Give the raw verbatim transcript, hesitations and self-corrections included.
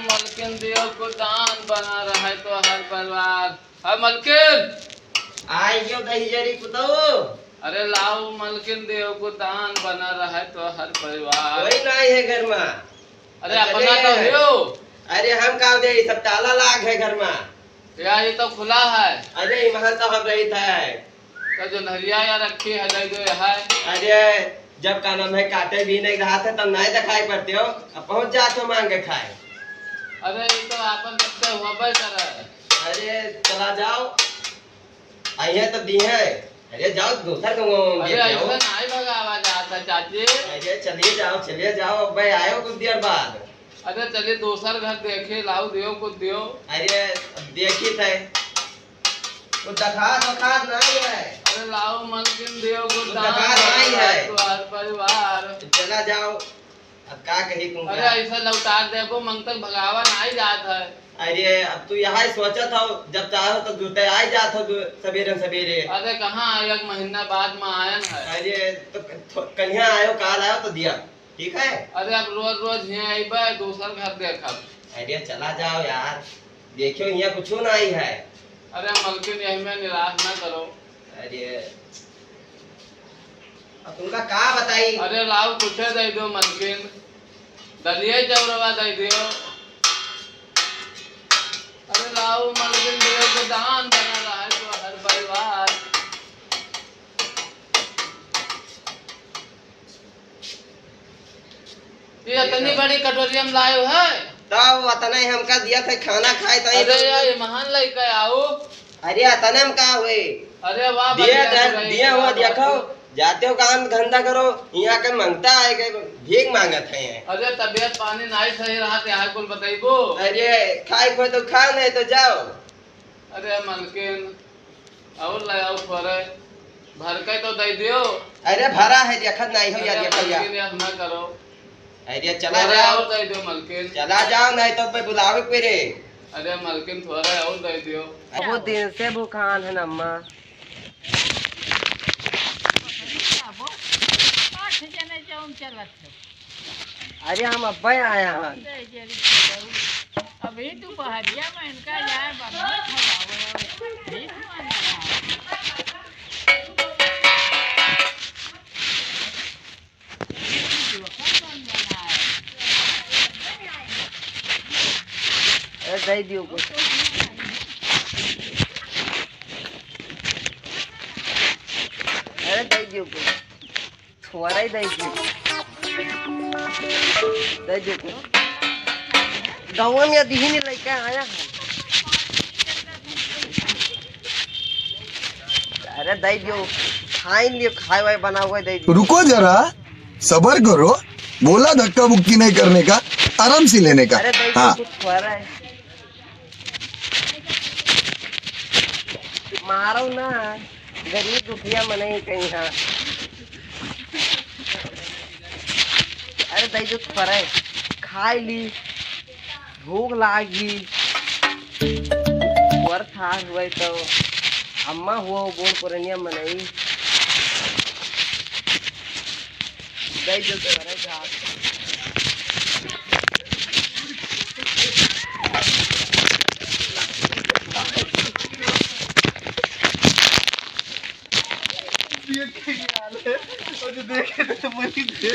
मलकिन देव को दान बना रहा है तो हर परिवार। हाँ मलकिन। आई गयो दहिजरी पुतऊ। अरे लाओ मलकिन देव को दान बना रहा है तो हर परिवार। कोई नाहीं है घर मा। अरे अरे, अपना तो हो। अरे हम का दे, सब ताला लाग है घर मा। या ये तो खुला है। अरे इमहन तो हम रहित है। तो जोन्हरिया या रखी है, दे दो यहाँ। अरे जब का नाम है काटे भी नहीं रहा था तब नहीं दिखाई पड़ते हो, अब पहुँच जात हो मांगे खाए। अरे ये तो आपन सबसे होबे करे। अरे चला जाओ। अइहे तब दिहे। अरे जाओ दोसर गंवा में अरे बेच जाओ। ऐसा नाहीं भगावा जाता चाची। अरे चलिए जाओ, चलिए जाओ, अब भाई आयो कुछ देर बाद। अरे चलिए दोसर घर देखे, लाओ दियो कुछ दियो। अरे अब देखी थे। वो दखा, दखा नाहीं है। अरे लाओ मलकिन दियो कुछ वो दान दखा नाहीं है। तो हर परिवार। चला जाओ। अब का कही तुम अरे का? ऐसा लौटार देबो, मंगतक भगावा नाहीं जात है। अरे अब तू यहाँ ही सोचत हो, जब चाहो तो जुटे आई जात हो दु-, सबेरे सबेरे। अरे कहाँ, एक महीना बाद में आयन है। अरे तो क-, कलिया आयो, काल आयो तो दिया, ठीक है? अरे अब रोज रोज हियाँ अइबे, दोसर घर देखब। अरे चला जाओ यार, देखियो हियाँ कुछो नाहीं है। अरे मलकिन यही में निराश ना करो। अरे अब तुमका का बताई? अरे लाओ कुछ दे दो मलकिन, दलिया चौरवा दे दियो। अरे लाओ मलकिन दियो को दान बना रहा है तो हर परिवार। ये इतनी बड़ी कटोरिया में लायो है? तब उतना ही हमका दिया था खाना खाए तो अरे यार, ये महान लइका आओ। अरे अतने में का हुए? अरे वाह, दिया बढ़िया, धर, बढ़िया, दिया हुआ बढ़िया। देखो, जाते हो काम धंधा करो, यहाँ के मंगता है के भीख मांगत है। अरे तबियत पानी नाहीं सही रहा, यहाँ कुल बताइबो। अरे खाए खोए तो खाओ, नहीं तो जाओ। अरे मलकिन, और ले आओ थोड़े, भर के तो दे दियो। अरे भरा है, देखत नहीं हो यार, अरे देखो यार। मलकिन, ऐसा ना करो। अरे चला थोड़ा जाओ। और दे दियो मलकिन। चला जाओ, नहीं तो मैं बुलावे के रे। अरे मलकिन, थोड़ा और दे दियो। बहुत दिन से भूखान है अम्मा। आठ जने जाऊं चलत है। अरे हम अब्बे आया हन। अभी दोपहरिया में इनका जाए बनवे खवावे, भीख मांगे। अरे दे दियो कुछ। अरे दे दियो कुछ। थोड़ा ही दे दियो। दे दियो कुछ। गाँव में दिही नहीं लेके आया है। अरे दे दियो, खाई लियो, खाए वाए बना हुआ दे दियो। रुको जरा, सबर करो, बोला धक्का मुक्की नहीं करने का, आराम से लेने का। अरे दे दियो, हाँ। कुछ खा रहा है। मारो ना, गरीब दुखिया मनई कहीं हाँ। अरे दे दियो, थोड़ा खाई ली। भूख लागी। वर था हुए तो अम्मा हुआ बूढ़ पुरनिया मनई। दे जो तो करे घास। ये क्या हाल है? और जो देखे तो वही दे।